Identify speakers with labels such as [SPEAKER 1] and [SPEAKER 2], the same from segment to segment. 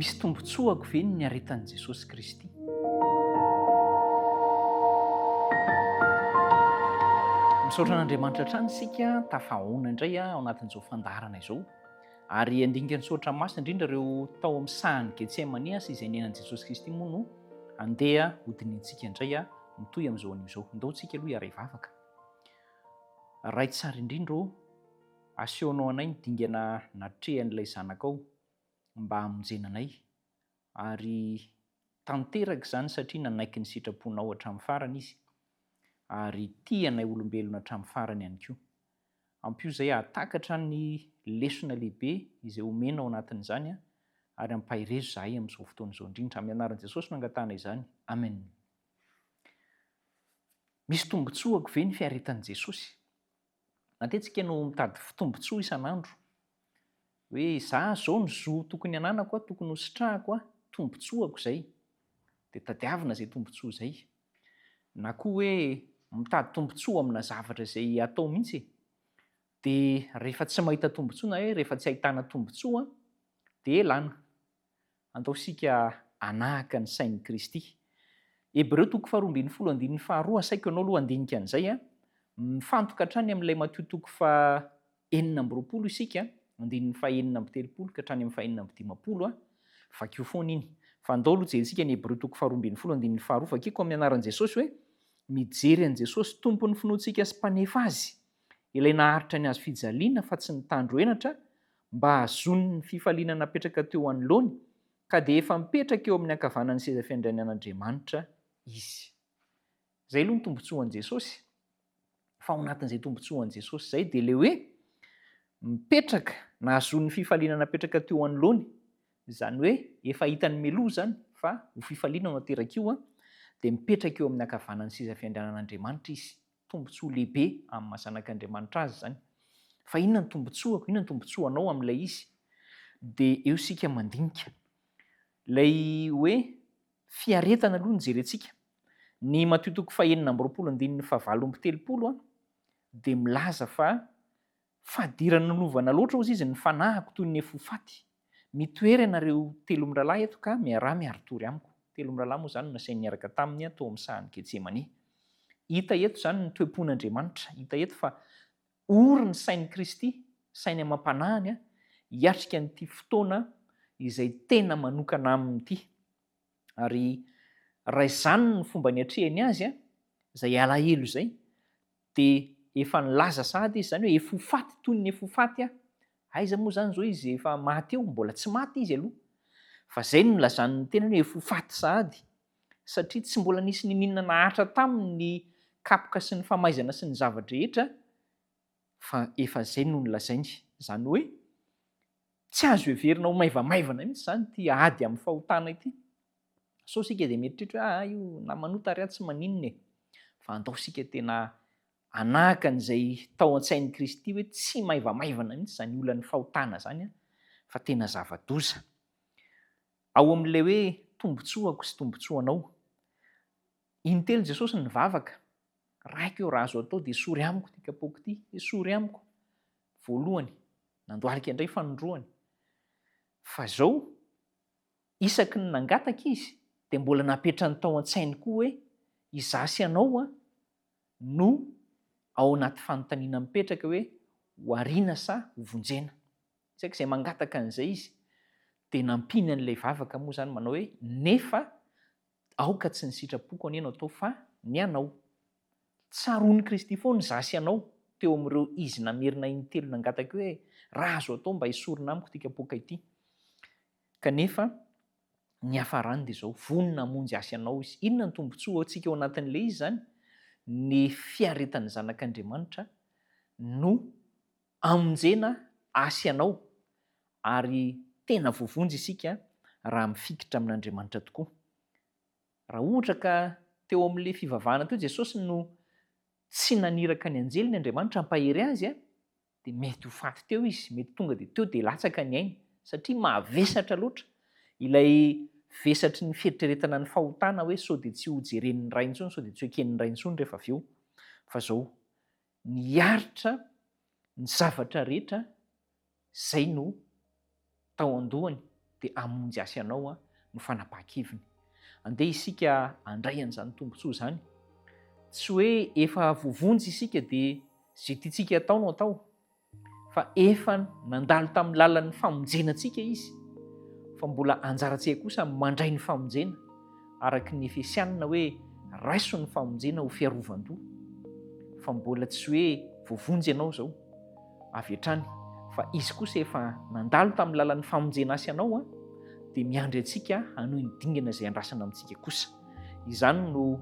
[SPEAKER 1] Misy tombontsoako ve ny niaretan'i Jesosy Kristy? Misaotra an'Andriamanitra hatrany isika tafahaona indray ao anatin'izao fandaharana izao. Ary handinika ny soratra masina indrindra ireo tao amin'ny sahan'i Getsemane sy izay niainan'i Jesosy Kristy moa no andeha hodinihintsika indray mitohy amin'izao anio izao. Ndao tsika aloha hiara-hivavaka. Ray tsara indrindra ô, asehonao anay ny dingana natrehan'ilay Zanakao mba hamonjena anay, ary tanteraka izany satria nanaiky ny sitraponao hatramin'ny farany Izy, ary tia anay olombelona hatramin'ny farany ihany koa. Ampio izay hahatakatra ny lesona lehibe izay omena ao anatin'izany, ary ampaherezo izahay amin'izao fotoana izao indrindra. Amin'ny anaran'i Jesosy no angatahana izany. Amen. Misy tombontsoako ve ny fiaretan'i Jesosy? Matetika no mitady tombontsoa isan'andro. Hoe za zao ny zo tokony ananako a, tokony ho sitrahako a, tombontsoako izay. Dia tadiavina izay tombontsoa izay. Na koa hoe mitady tombontsoa amina zavatra izay atao mihitsy e. Dia rehefa tsy mahita tombontsoa na hoe rehefa tsy ahitana tombontsoa dia elana. Andao isika hanahaka ny sain'i Kristy. Hebreo toko faharoa ambin'ny folo andininy faharoa, asaiko ianao aloha handinika an'izay an. Mifantoka hatrany amin'ilay Matio toko faha 26 isika, andininy faha 36 ka hatrany amin'ny faha 56 an. Vakio foana iny. Fa andao aloha jerentsika ny Hebreo toko faharoa ambin'ny folo andininy faharoa. Vakiko amin'ny anaran'i Jesosy hoe, Mijery an'i Jesosy Tompon'ny finoantsika sy Mpanefa azy, ilay naharitra ny hazo fijaliana fa tsy nitandro henatra, mba hahazoany ny fifaliana napetraka teo anoloany, ka dia efa mipetraka eo amin'ny ankavanan'ny seza fiandrianan'Andriamanitra izy. Izay aloha ny tombontsoan'i Jesosy. Fa ao anatin'izay tombontsoan'i Jesosy izay dia ilay hoe mipetraka, nahazoany ny fifaliana napetraka teo anoloany, izany hoe efa hitany mialoha izany fa ho fifaliana no ateraka io, dia mipetraka eo amin'ny ankavanan'ny seza fiandrianan'Andriamanitra izy. Tombontsoa lehibe amin'ny maha zanak'Andriamanitra azy izany. Fa inona ny tombontsoako, inona ny tombontsoanao amin'ilay izy? Dia eo isika mandinika. Ilay hoe fiaretana aloha no jerentsika. Ny Matio toko fahenina amby roapolo andininy fahavalo amby telopolo dia milaza fa Fadiranovana loatra hozy izy ny fanahiko toy ny efa ho faty. Mitoera ianareo telo mirahalahy eto ka miaraha miari-tory amiko. Telo mirahalahy moa izany no nasainy niaraka taminy tao amin'ny sahan'i Getsemane. Hita eto izany ny toe-pon'Andriamanitra. Hita eto fa ory ny sain'i Kristy, sainy amam-panahiny, hiatrika an'ity fotoana izay tena manokana aminy ity. Ary raha izany no fomba niatrehany azy, izay alahelo izay, Dia efa nilaza sahady izy izany hoe efa ho faty toy ny efa ho faty aho. Aiza moa izany izao izy efa maty eo? Mbola tsy maty izy aloha. Fa izay no nilazany ny tenany hoe efa ho faty sahady. Satria tsy mbola nisy niniana nahatra taminy ny kapoka sy ny famaizana sy ny zava-drehetra fa efa izay no nolazainy. Izany hoe tsy azo heverina ho maivamaivana mihitsy izany ity ady amin'ny fahotana ity. Sao isika dia mieritreritra hoe ah io na manota ary aho tsy maninona e. Fa andao isika tena hanahaka an'izay tao an-tsain'i Kristy hoe tsy maivamaivana mihitsy izany olan'ny fahotana izany fa tena zava-doza. Ao amin'ilay hoe tombontsoako sy tombontsoanao. Intelo Jesosy nivavaka, Raiko eo raha azo atao dia esory amiko ity kapoaka ity, esory amiko. Voalohany, nandohalika indray fanindroany. Fa izao, Isaky ny nangataka izy dia mbola napetrany tao an-tsainy koa hoe izaho sy ianao no ao anaty fanontaniana mipetraka hoe ho ariana sa ho vonjena. Isaky izay mangataka an'izay izy dia nampiany an'ilay vavaka moa izany manao hoe nefa aoka tsy ny sitrapoko anie no atao fa ny anao. Tsaroan'i Kristy foana izaho sy ianao teo amin'ireo izy namerina intelo nangataka hoe raha azo atao mba esorina amiko ity kapoaka ity. Kanefa, ny hiafarany dia izao, vonona hamonjy ahy sy anao Izy. Inona no tombontsoa ho antsika ao anatin'ilay izy izany? Ny fiaretan'ny Zanak'Andriamanitra no hamonjena ahy sy anao, ary tena voavonjy isika raha mifikitra amin'Andriamanitra tokoa. Raha ohatra ka teo amin'ilay fivavahana teo Jesosy no tsy naniraka ny anjeliny Andriamanitra hampahery azy, dia mety ho faty teo izy, mety tonga dia teo dia latsaka ny ainy, satria mavesatra loatra ilay vesatry ny fieritreretana ny fahotana hoe sao dia tsy ho jeren'ny Ray intsony, sao dia tsy ho eken'ny Ray intsony rehefa avy eo. Fa izao, niaritra ny zavatra rehetra izay no tao an-dohany. Dia hamonjy ahy sy anao no fanapahan-keviny. Andeha isika handray an'izany tombontsoa izany. Tsy hoe efa voavonjy isika dia izay tiantsika atao no atao, fa efa nandalo tamin'ny lalan'ny famonjena antsika Izy, fa mbola anjarantsika kosa ny mandray ny famonjena, araka ny Efesianina hoe raiso ny famonjena ho fiarovan-doha, fa mbola tsy hoe voavonjy ianao izao avy hatrany, fa Izy kosa efa nandalo tamin'ny lalan'ny famonjena ahy sy anao an, dia miandry antsika hanohy ny dingana izay andrasana amintsika kosa. Izany no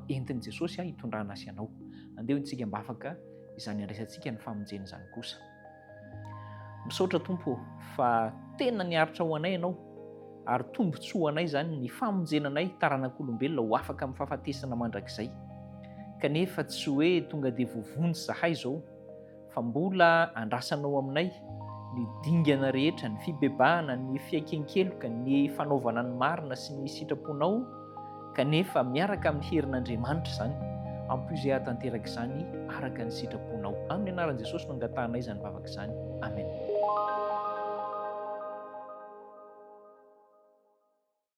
[SPEAKER 1] entin'i Jesosy hitondrana ahy sy anao. Andeha ho entintsika am-bavaka izany handraisantsika ny famonjena izany kosa. Misaotra Tompo ô, fa tena niaritra ho anay Ianao, ary tombontsoa ho anay izany ny famonjena anay taranak'olombelona ho afaka amin'ny fahafatesana mandrakizay. Kanefa tsy hoe tonga dia voavonjy izahay izao, fa mbola andrasanao aminay ny dingana rehetra, ny fibebahana, ny fiaiken-keloka, ny fanaovana ny marina sy ny sitraponao, kanefa miaraka amin'ny herin'Andriamanitra izany. Ampio izay hahatanteraka izany araka ny sitraponao. Amin'ny anaran'i Jesosy no angatahanay izany vavaka izany. Amen.